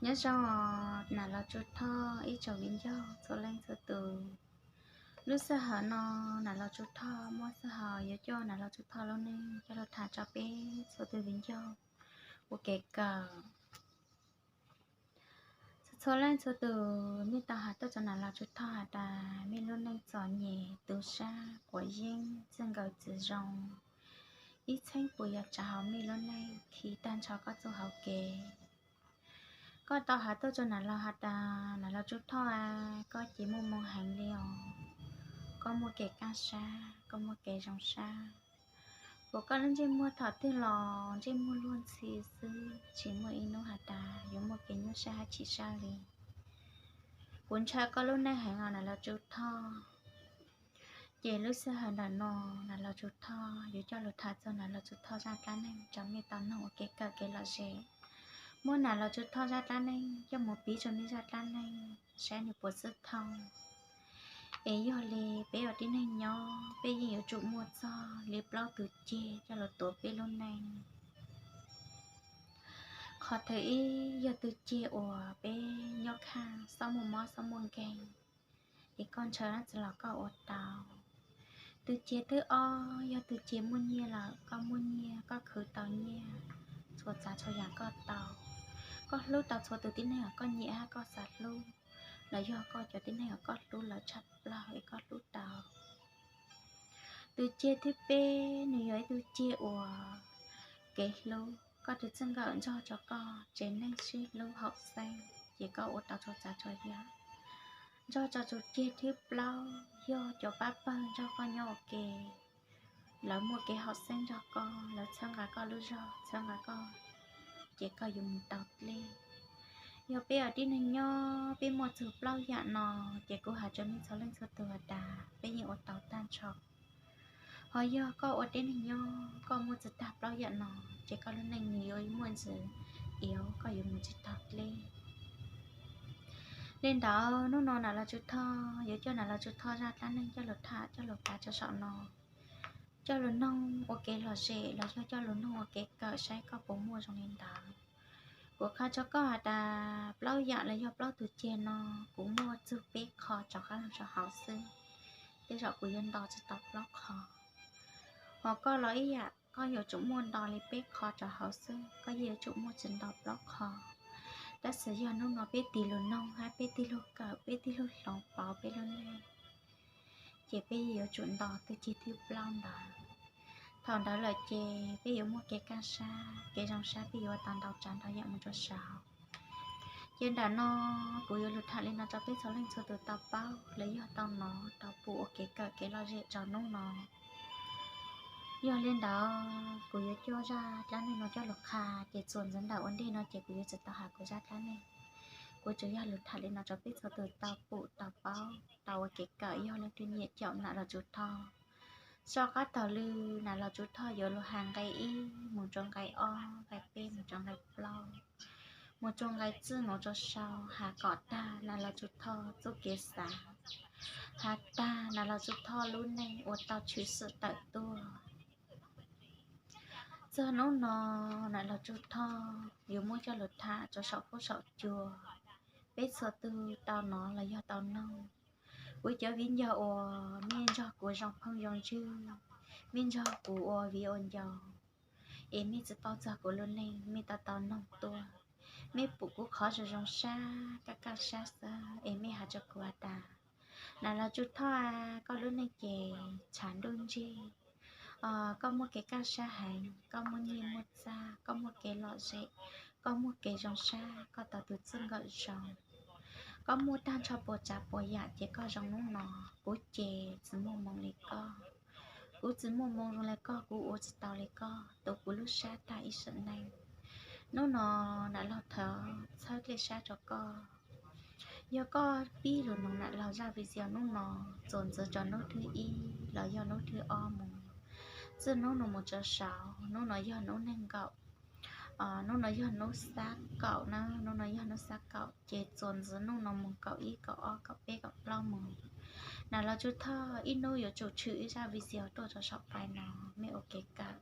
Nyob zoo, Nam Los Tsuj Thoj ib tsoom viv ncaus txhua leej txhua tus. Lub sij hawm no Nam Los Tsuj Thoj muab sij hawm yuav coj Nam Los Tsuj Thoj lub neej coj los tham rau peb txhua tus viv ncaus ua kev kawm. Txhua leej txhua tus nej tau has tuaj rau Nam Los Tsuj Thoj has tas mej lub neej txom nyem, tu sab quav yeeb, txij nkawm tsis zoo, ib txheeb puas yog tsav hauv mej lub neej khi tag nrho koj txuj hauv kev. Koj tau has tuaj rau Nam Los has tas Nam Los Tsuj Thoj, koj ces muaj moo heev li os, koj muaj kev kaj sab, koj muaj kev zoo sab, puas koj lub ntsej muag thaum twg los ntsej muag luag ntxhi xwb, tsis muaj ib hnub has tas yuav muaj kev nyuaj sab hab chim sab li. Kuv ntshaw koj lub neej heev os Nam Los Tsuj Thoj. Ces lub sij hawm ntawm no Nam Los Tsuj Thoj yuav coj lug tham txug Nam Los Tsuj Thoj zaj dlaab neeg rau mej tau noog ua kev kawm kev lom zem. Muab Nam Los Tsuj Thoj zaj dlaab neeg coj mus pib rua mej zaj dlaab neeg saib nwg puas xwb thoob. Es yog li peb ua tib neeg nyob peb yeej yuav tsum muaj txog li plaub tug ceg coj lug tuav peb lub neej. Qhov thib ib yog tug ceg uas peb nyob khaj xob muaj mob xob muaj nkeeg, es koj ntshaw dlaab tsi los koj ua tau. Tug ceg thib ob yog tug ceg muaj nyiaj lawm, koj muaj nyiaj koj khwv tau nyiaj, txhua tsav txhua yaam koj tau, koj hlub tau txhua tug tib neeg uas koj nyiam hab koj xav hlub, los yog koj cov tib neeg uas koj hlub lawv tshaj plaws es koj hlub tau. Tug ceg thib peb nwg yog ib tug ceg uas kev hlub, koj tug txij nkawm nrog rua koj tsev neeg sib hlub haum xeeb, ces koj ua tau txhua tsav txhua yaam. Nrog rua tug ceg thib plaub yog cov pab pawg nrog koj nyob ua ke, lawv muaj kev haum xeeb nrog koj, lawv txhawb nqa koj lub zog, txhawb nqa koj, ces koj yuav mus tau dleb. Yog peb ua tib neeg nyob peb muaj txug plaub yaam no, ces kuv has rua mej txhua leej txhua tug has tas peb yeej ua tau tag nrho. Ho yog koj ua tib neeg nyob koj muaj tsi tag plaub yaam no, ces koj lub neej nwg yuav muaj ntsis iab, koj yuav mus tsi tau dleb. Li ntawd hnub no Nam Los Tsuj Thoj yuav coj Nam Los Tsuj Thoj zaj dlaab neeg coj lug tham coj lug pav rua saum no, coj lug noog ua kev lom zem los yog coj lug noog ua kev kawm saib koj puas muaj zoo li ntawd. Kuv qha rua koj has tas plaub yaam los yog plaub tug ceg no kuv muaj txug peb qho rov qab lug rua hauv xwb, tej zaum kuv yuav nto tsi tau plaub qho. Ho koj los ib yaam, koj yuav tsum muaj nto li peb qho rua hauv xwb, koj yeej yuav tsum muaj tsi nto plaub qho. Tab sis yog hnub no peb tig lug noog hab peb tig lug kawm peb tig lug hloov pauv peb lub neej, ces peb yeej yuav tsum nto tug ceg thib plaub ntawd. Thaum ntawd lawm ces peb yuav muaj kev kaj sab kev zoo sab, peb yuav ua tau ntau tsav ntau yaam mus rua saud. Ces ntawm no kuv yuav lug tham li no rua peb txhua leej txhua tug tau paub los yog tau nov tau pum ua kev kawm kev lom zem rua hnub no. Yog li ntawd kuv yuav coj zaj dlaab neeg no coj lug qha, ces txuas ntxiv ntawm ua ntej no ces kuv yuav tsi tau has kuv zaj dlaab neeg. Kuv tsuas yog lug tham li no rua peb txhua tug tau pum tau paub tau ua kev kawm, yog leej twg nyiam caum Nam Los Tsuj Thoj. Soj qab taug lw Nam Los Tsuj Thoj yuav lug has nqe ib mus rua nqe ob, nqe peb mus rua nqe plaub, mus rua nqe tsib mus rua sau, has kom tag Nam Los Tsuj Thoj txuj kev xav, has tag Nam Los Tsuj Thoj lub neej uas tau tshwm sim tawm tuaj. Txug hnub no Nam Los Tsuj Thoj yuav muab coj lug tham rua saum huab saum cua, peb txhua tug tau nov los yog tau noog. Kuv cov viv ncaus uas mej nrog kuv zoo phooj zoo ywg, mej nrog kuv ua viv ua ncaus, es mej tsi paub txug kuv lub neej, mej tau tau noog tuaj, mej pum kuv qhov zoo zoo sab kaj kaj sab xwb es mej has rua kuv has tas, Nam Los Tsuj Thoj, koj lub neej ces tshav ntuj ntseg, koj muaj kev kaj sab heev, koj muaj nyiaj muaj txag, koj muaj kev lom zem, koj muaj kev zoo sab, koj tau tug txij nkawm zoo, koj muaj tag nrho puas tsav puas yaam ces koj zoo hnub no. Kuv ces tsi muaj moo li koj, kuv tsi muaj moo zoo li koj, kuv ua tsi tau li koj, tu kuv lub sab tag ib sim neej. Hnub no Nam Los thov txhawb dlej sab rua koj. Yog koj pib lug noog Nam Los zaj video hnub no, txuas ntxiv rua hnub thib ib los yog hnub thib ob mus, txij hnub no mus rua saud, hnub no yog hnub nees nkaum, hnub no yog hnub xab kaum na, hnub no yog hnub xab kaum ces txuas ntxiv hnub no mus kaum ib kaum ob kaum peb kaum plaub mus, Nam Los Tsuj Thoj ib hnub yuav tsum tshwm ib zaj video tuaj rua saum fai no, mej ua kev kawm.